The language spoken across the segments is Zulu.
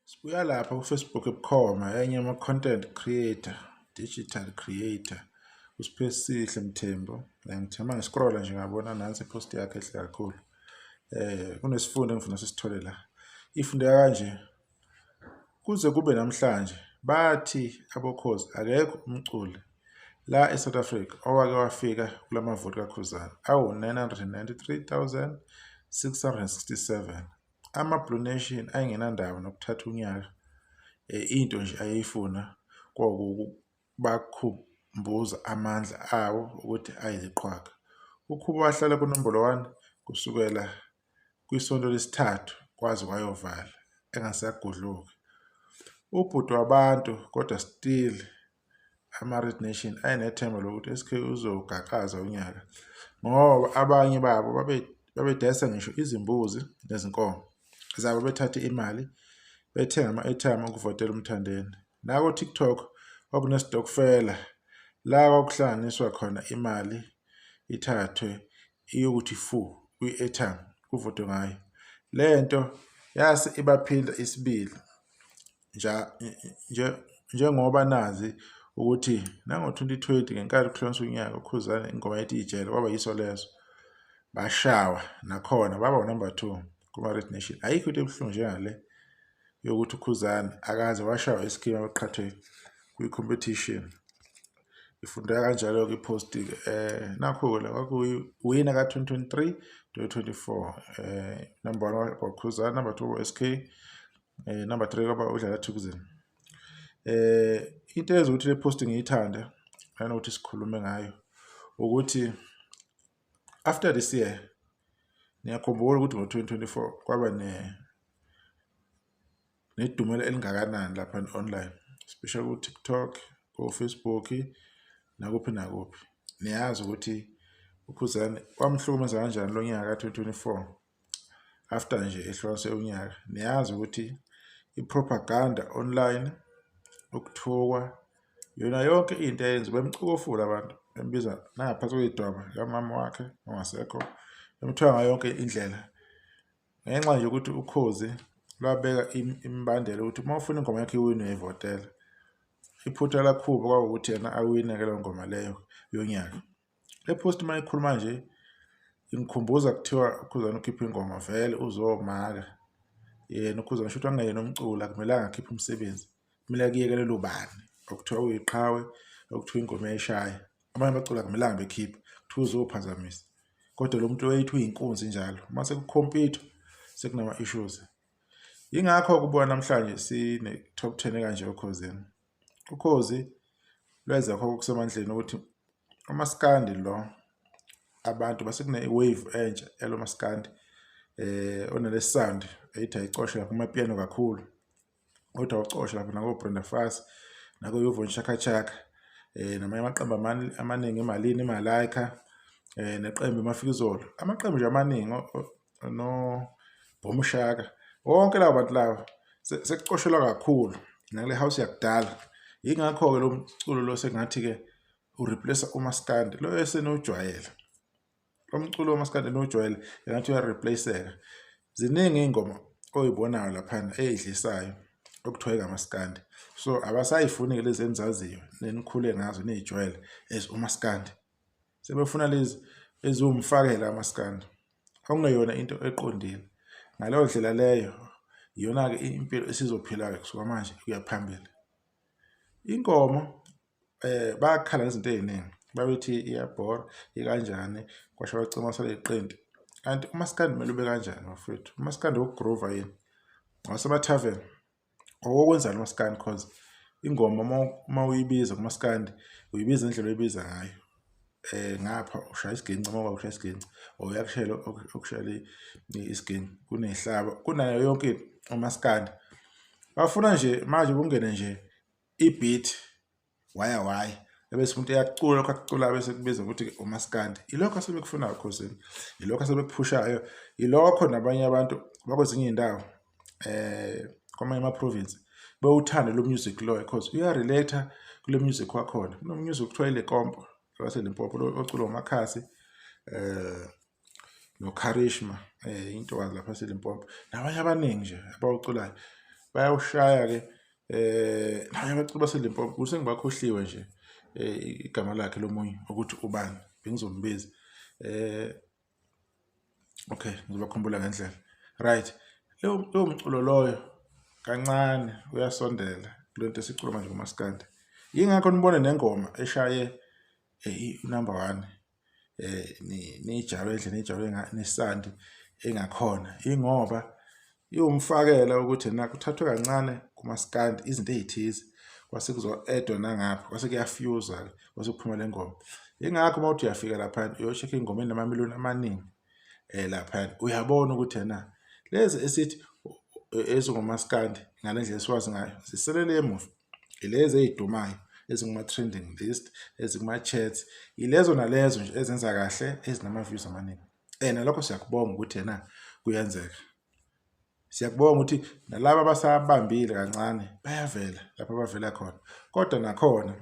Sibuya lapha ku-Facebook ebukhoma enye ama-content creator, digital creator, uSiphesihle Mthembu. Ngithe uma ngi-scrolla nje ngabona nansi i-post yakhe enhle kakhulu. Kunesifundo engifuna sisithole la. Ifundeka kanje, kuze kube namhlanje bathi abokhozi akekho umculi la eSouth Africa owake wafika kulamavoti kaKhuzani awu-993 667. Ama-Blue Nation ayengenandaba nokuthatha unyaka, into nje ayeyifuna kwakuwukubakhumbuza amandla awo ukuthi ayiziqhwaga. UKhuba wahlala kunombolo 1 kusukela kwisonto lesithathu kwaze kwayovala engasagudluki. Ubhuti wabantu kodwa still ama-Red Nation ayenethemba lokuthi SK uzowugaqaza unyaka ngoba abanye babo babedayisa ngisho izimbuzi nezinkomo zabo bethathe imali bethenga ama-airtime okuvotela uMthandeni. Nako-TikTok kwakunesitokfela la kwakuhlanganiswa khona imali ithathwe iyokuthi fu kwi-airtime kuvotwe ngayo. Le nto yase ibaphinda isibili njengoba nazi ukuthi nango-2020 ngenkathi kuhlukaniswa unyaka uKhuzani ingoma ethi Ijele kwaba yiso leso bashawa nakhona baba unumber 2 kuma-Red Nation. Ayikho into ebuhlungu njengale yokuthi uKhuzani akaze washawa isikimu abeqhathwe kwi-competition. Ifundeka kanjalo-ke i-post-ke. Nakhu-ke la kwakuyi-winner ka-2023 2024, number 1 kwaKhuzani, number 2 SK, number 3 kwaba uDlala Thukzin. Into eyenza ukuthi le post ngiyithande nanokuthi sikhulume ngayo ukuthi after this year, niyakhumbula ukuthi ngo-2024 kwaba nedumela elingakanani lapha online, especially ku-TikTok, ko-Facebook, nakuphi nakuphi. Niyazi ukuthi uKhuzani wamhlukumeza kanjani lo nyaka ka-2024 after nje ehlukanise unyaka. Niyazi ukuthi i-propaganda online, ukuthukwa, yona yonke into eyenziwa bemcukufula abantu, bembiza nangaphansi kwey'dwaba likamama wakhe ongasekho, bemthuka ngayo yonke indlela ngenxa nje yokuthi ukhozi lwabeka imibandela ukuthi uma ufuna ingoma yakho iwine uyayivotela. Iphutha laKhuba kwawukuthi yena awine-ke leyo ngoma leyo yonyaka. Le post uma ikhuluma nje ingikhumbuza kuthiwa uKhuzani ukhiphe ingoma vele uzomaka yena uKhuzani, shuthi angeyena umculi, akumelanga akhiphe umsebenzi, kumele kuyekelelwe ubani okuthiwa uyiqhawe, okuthiwa ingoma uyayishaya. Abanye abaculi akumelanga bekhiphe, kuthiwa uzophazamisa, kodwa lo muntu oyethi uyinkunzi njalo uma sekukhompyuthwa sekunama-issues. Yingakho kubona namhlanje sine-top 10 ekanje oKhozini. Ukhozi lwenza konke okusemandleni ukuthi umaskandi lo abantu base kune-wave entsha yalo maskandi onale sound eyithi ayicoshe lapha amapiano kakhulu, kodwa awucoshe lapha nako-Brenda Fassie, nako-Yvonne Chaka Chaka, namanye amaqembu amaningi, iMalini, iMalaika, neqembu iMafikizolo, amaqembu nje amaningi no-Boom Shaka, wonke labo bantu laba sekucoshelwa kakhulu nakule house yakudala. Yingakho-ke lo mculo lo sengathi-ke u-replace umaskandi lo esenojwayele, lo mculo womaskandi enojwayele engathi uya-replace-eka. Ziningi iy'ngoma oy'bonayo laphana ey'dlisayo okuthiwa ekamaskandi, so abasayifuni-ke lezi enizaziyo nenikhule ngazo niy'jwayele as umaskandi, sebefuna lezi eziwumfakela kamaskandi okungeyona into eqondile. Ngaleyo ndlela leyo iyona-ke impilo esizophila-ke kusuka manje kuya phambili. Inkomo bayakhala ngezinto ey'ningi, babethi iyabhora, ikanjani, kwasho kwacima sale iqinti. Kanti umaskandi kumele ube kanjani bafowethu? Umaskandi woku-groove yini? Wasemathaveni owokwenzani umaskandi? Cause ingoma uma uyibiza kumaskandi uyibiza ngendlela oyibiza ngayo. Ngapha ushaya isiginci, uma ushaya isiginci or uyakushayela okushayela isiginci, kunehlaba, kunayo yonke into umaskandi. Bafuna nje manje kungene nje i-beat waya waya ebese umuntu eyakucula lokho akuculayo bese kubiza ukuthi umaskandi. Ilokho asebekufunayo Khozini, ilokho asebekuphushayo, ilokho nabanye abantu bakwezinye iy'ndawo kwamanye ama-province bewuthanda lo music lo because uya-relate kule music wakhona. Kuno-music okuthiwa iLekompo waseLimpopo oculwa uMakhasi noKharishma, intokazi lapha eseLimpopo, nabanye abaningi nje abawuculayo. Bayawushaya-ke nabanye abaculi baseLimpopo kusengibakhohliwe nje igama lakhe lomunye ukuthi ubani bengizombiza. Okay, ngizobakhumbula ngendlela. Right, lowo mculo loyo kancane uyasondela kule nto esicula manje kumaskandi. Yingakho nibone nengoma eshaye u-number 1 niyijabule indlela niyijabule nesandi engakhona, ingoba iwumfakela ukuthi na kuthathwe kancane kumaskandi izinto ey'thize kwase kuzo-add-wa nangapha kwase kuyafuse-ke kwase kuphuma le ngoma. Yingakho uma uthi uyafika laphayana uyo-check-a iy'ngoma ey'namamiliyoni amaningi laphayana uyabona ukuthi ena lezi esithi ezingomaskandi ngale ndlela esiwazi ngayo ziselele emuva. Ilezi ey'dumayo ezikuma-trending list, ezikuma-chats, ilezo nalezo nje ezenza kahle ezinama-views amaningi. Nalokho siyakubonga ukuthi ena kuyenzeka. Siyakubonga ukuthi nalaba abasabambile kancane bayavela lapho abavela khona, kodwa nakhona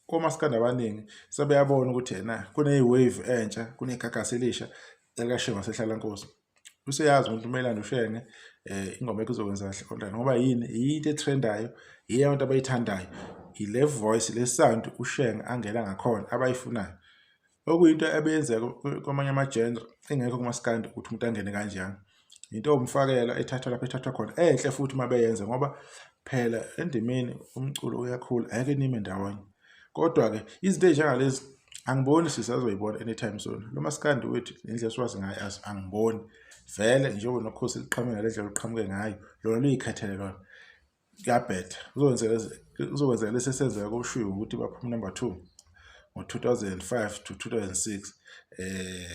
komaskandi abaningi sebeyabona ukuthi ena kune-wave entsha, kunegagasi elisha elikaShenge waseHlalankosi. Useyazi umuntu umelane uShenge ingoma yakhe izokwenza kahle online ngoba yini? Yinto etrendayo, yiyo abantu abayithandayo, ile voice le sound uShenge angena ngakhona abayifunayo. Okuyinto ebeyenzeka kwamanye ama-genre engekho kumaskandi ukuthi umuntu angene kanjani. Into ewumfakela ethathwa lapho ethathwa khona, enhle futhi uma beyenza ngoba phela endimeni umculo uyakhula, angeke nime ndawonye. Kodwa-ke izinto ey'njengalezi angiboni sisazoyibona anytime soon. Lo maskandi wethu ngendlela esiwazi ngayo angiboni vele njengoba nokhosi liqhamuke ngale ndlela oluqhamuke ngayo, lona luyikhethele lona. Kuyabheda, kuzokwenzeka lesi esenzeka koShwi ukuthi baphume number 2 ngo-2005 to 2006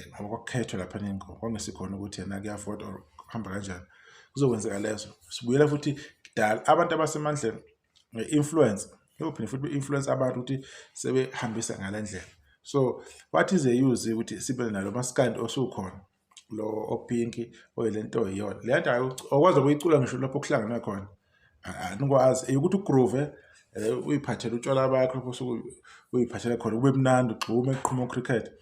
ngoba kwakukhethwa lapha nengoma kwangesikhona ukuthi yena kuyavota or kuhamba kanjani. Kuzokwenzeka leso. Sibuyela futhi kudala abantu abasemandleni nge-influence yophinde futhi be-influence abantu ukuthi sebehambisa ngale ndlela. So what is the use ukuthi sibe nalo maskandi osukhona lo opinki oyilento iyona le nto awukwazi ukuyicula ngisho lapho kuhlanganwe khona, anikwazi ukuthi ugroove uyiphathele utshwala bakho lapho usuke uyiphathele khona kube mnandi ugxume kuqhuma ucricket.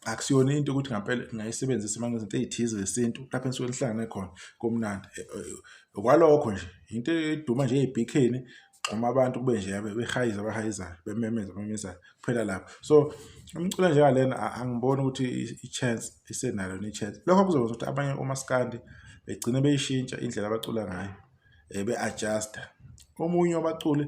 Akusiyona into ukuthi ngampela ngingayisebenzisa uma ngizinto ey'thize zesintu lapho enisuke nihlangane khona kumnandi. Okwalokho nje into eduma nje ey'bhikheni gxuma abantu kube nje behayiza abahayizayo bememeza abamemezayo kuphela lapho. So umculo njengalena angiboni ukuthi i-chance isenalo ne-chance. Lokho kuzokwenza ukuthi abanye omaskandi begcine beyishintsha indlela abacula ngayo be-adjust-a. Omunye wabaculi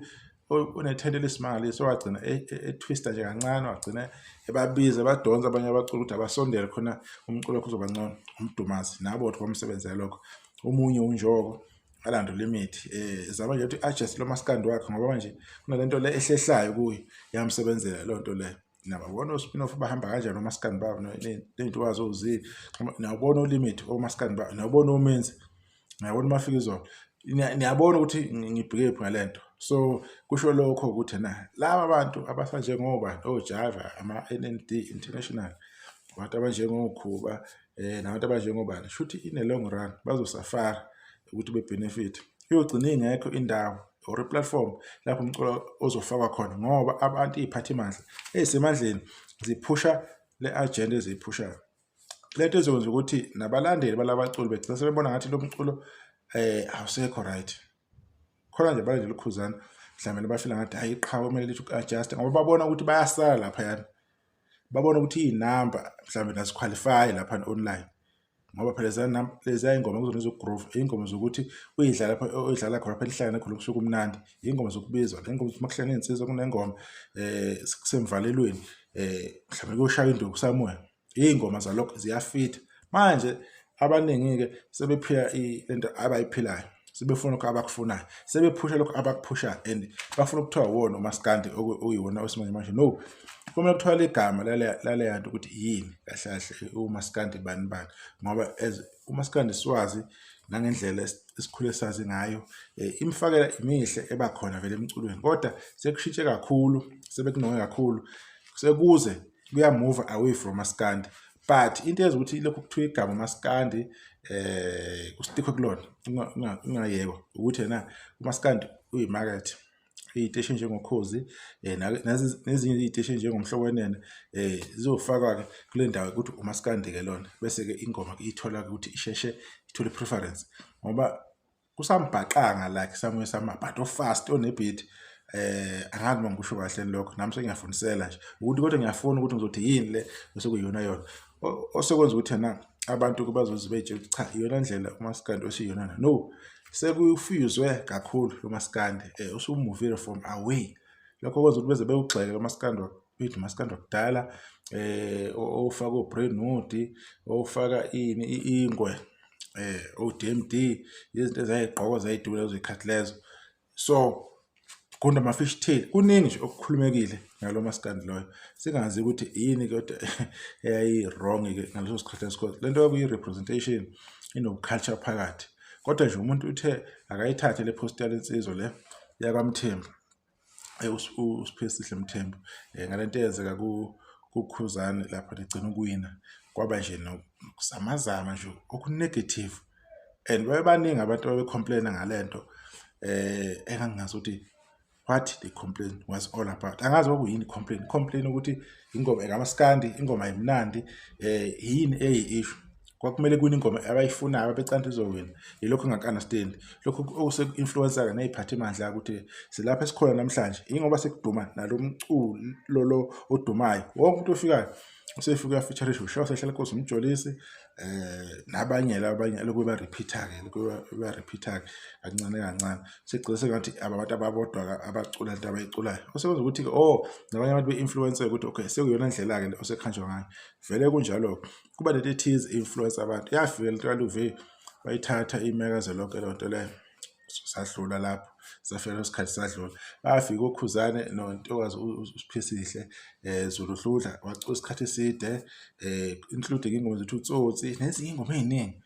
onethende elisimangaliso wagcina etwista nje kancane, wagcina ebabiza ebadonsa abanye abaculi ukuthi abasondele khona umculo wakhe uzoba ngcono. UMdumazi nabo ukuthi kwamsebenzela lokho. Omunye uNjoko alandula imithi zama nje ukuthi adjust lo maskandi wakhe ngoba manje kunalento le ehlehlayo kuye, yamsebenzela leyo nto leyo. Niyababona o-spin-off bahamba kanjani omaskandi babo ney'ntokazi oZee, niyawubona oLimit omaskandi babo, niyawubona oMenzi, niyabona uMafikizolo, niyabona ukuthi ngibheke phi ngale nto. So kusho lokho ukuthi na laba bantu abasanjengobani oJava, ama-N_N_D International, abantu abanjengoKhuba nabantu abanjengobani, shuthi in the long run bazosafara ukuthi be-benefit. Iyogcina ingekho indawo or i-platform lapho umculo ozofakwa khona ngoba abantu iy'phathimandla ey'semandleni ziphusha le agenda eziyiphushayo. Le nto izokwenza ukuthi nabalandeli balabaculi begcina sebebona ngathi lo mculo awusekho right. Khona nje abalandeli uKhuzani mhlawumbe bafila ngathi hhayi iqhawe kumele lithi uku-adjust-a ngoba babona ukuthi bayasala laphayana. Babona ukuthi iy'namba mhlawumbe nazikhwalifayi laphana online ngoba phela leziya iy'ngoma kuzona ezoku-groove, iy'ngoma zokuthi uyidlala lapho oyidlala khona lapho enihlangene khona kusuke kumnandi, iy'ngoma zokubizwa, iy'ngoma zokuthi uma kuhlangene iy'nsizwa kunengoma kusemvalelweni mhlawumbe kuyoshaywa induku somewhere, iy'ngoma zalokho ziyafitha. Manje abaningi-ke sebephila lento abayiphilayo, sebefuna lokhu abakufunayo, sebephusha lokhu abakuphushayo and bafuna ukuthiwa uwona umaskandi okuyiwona wesimanjemanje. No, kumele kuthiwa ligama laleya nto ukuthi yini kahle kahle umaskandi bani bani, ngoba as umaskandi siwazi nangendlela esikhule sazi ngayo imifakela imihle eba khona vele emculweni, kodwa sekushintshe kakhulu, sebekunonge kakhulu, sekuze kuyamuva away from maskandi. But into eyenza ukuthi lokhu kuthiwa igama umaskandi kustikhwe kulona kungayekwa ukuthi yena umaskandi uyimakethe. Iy'teshi ey'njengoKhozi nezinye iy'teshi ey'njengoMhlobo Wenene zizofakwa-ke kule ndawo ukuthi umaskandi-ke lona, bese-ke ingoma ithola-ke ukuthi isheshe ithole i-preference ngoba. Kusambhaqanga like somewhere sama but o-fast one-beat. Angazi uma ngikusho kahle lokho, nami sengiyafundisela nje ukuthi, kodwa ngiyafuna ukuthi ngizothi yini le osekuyiyona yona osekwenza ukuthi na abantu bazoze bey'tshela ukuthi cha, iyona ndlela umaskandi osiyiyona. No, sekufuzwe kakhulu lo maskandi, usu-move-ile from away. Lokho kwenza ukuthi beze bewugxeke lo maskandi, bethi umaskandi wakudala, ofaka o-Brentwood, ofaka ini ingwe, o-DMD, izinto ezayigqokwa zayidubula lezo y'khathi lezo. So gunda ama-fish tail, kuningi nje okukhulumekile ngalo maskandi loyo, singazi ukuthi yini kodwa eyayi-wrong-ke ngaleso sikhathi leso. Le nto kwakuyi-representation, inobu-culture phakathi. Kodwa nje umuntu uthe akayithathe le post yale nsizwa le yakwaMthembu, uSiphesihle Mthembu, ngalento eyenzeka kuKhuzani lapho ligcina ukuwina, kwaba nje nokuzamazama nje oku-negative and babebaningi abantu ababe-complain-a ngale nto, engangingazi ukuthi what the complaint was all about. Angazi kwakuyini complain ukuthi ingoma ekamaskandi, ingoma ayimnandi, yini eyi-issue. Kwakumele kuwine ingoma abayifunayo ababecanta izowina. Yilokho engingaku-understand. Lokhu oseku-influence-a ney'phathimandla ukuthi silapha esikhona namhlanje yingoba sekuduma nalo mculo lo odumayo. Wonke umuntu ofikayo usefika uya-feature-isha uShosa Hlalukhosi, uMjolisi, nabanye laba abanye lokhu beba-repeat-a-ke, lokhu beba-repeat-a-ke kancane kancane. Sekugcina sengathi abantu ababodwa abacula lento abayiculayo. Osekwenza ukuthi-ke oh nabanye abantu be-influence ukuthi okay, sekuyiyona ndlela-ke le osekuhanjwa ngayo. Vele kunjalo-ke, kuba nento ethize influence abantu. Yafika lento kaLuve, bayithatha imekaze lonke leyo nto leyo. Sadlula lapho, safika leso sikhathi sadlula. Bafika oKhuzane noNtokazi uSiphesihle Zulu Dludla, wacula isikhathi eside, including iy'ngoma zethu uTsotsi nezinye iy'ngoma ey'ningi.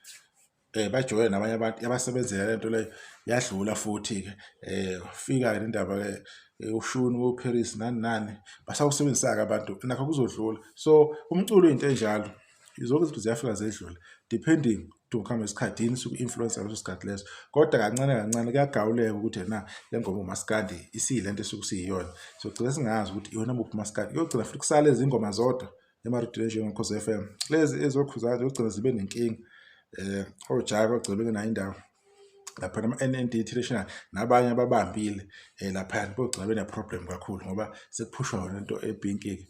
Bajoyina nabanye abantu, yabasebenzela le nto leyo, yadlula futhi-ke. Fika-ke nendaba-ke ushuni wo-Paris nani nani, basawusebenzisa-ke abantu, nakho kuzodlula. So umculo uyinto enjalo, zonke izinto ziyafika zedlule depending ukuthi ngokuhamba kwesikhathi yini isuke i-influence ngaleso sikhathi leso. Kodwa kancane kancane kuyagawuleka ukuthi na le ngoma umaskandi isiyilento esuke isiyiyona. Sogcina singazi ukuthi iwona muphi umaskandi. Kuyogcina futhi kusale izingoma zodwa emarediyweni njengoKhozi FM. Lezi ezoKhuzani ziyogcina zibe nenkinga. OJack bagcina bengenayo indawo laphana, ama-NND International nabanye ababambile laphayana bogcina bene-problem kakhulu ngoba sekuphushwa yona into ebhinki-ke.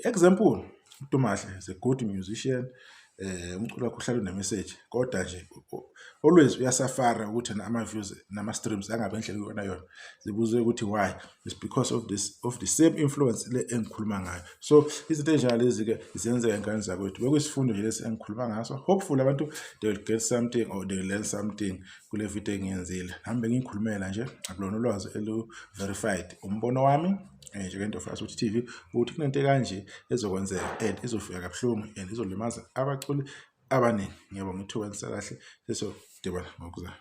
Example, uDumahle is a good musician, umculo wakhe uhlala une-message, kodwa nje always uya-suffer-a ukuthi ama-views nama-streams angabi ngendlela ekuyona yona. Zibuze ukuthi why? It's because of this, of the same influence le engikhuluma ngayo. So izinto ey'njalo lezi-ke ziyenzeka ey'nganeni zakwethu. Bekuyisifundo nje lesi engikhuluma ngaso. Hopefully abantu they will get something or they will learn something kule video engiyenzile. Nami bengiyikhulumela nje, akulona ulwazi elu-verified. Umbono wami njengento Futhi TV ukuthi kunento ekanje ezokwenzeka and izofika kabuhlungu and izolimaza abaculi abaningi. Ngiyabonga ithuba, nisakahle, sesodibana ngokuzayo.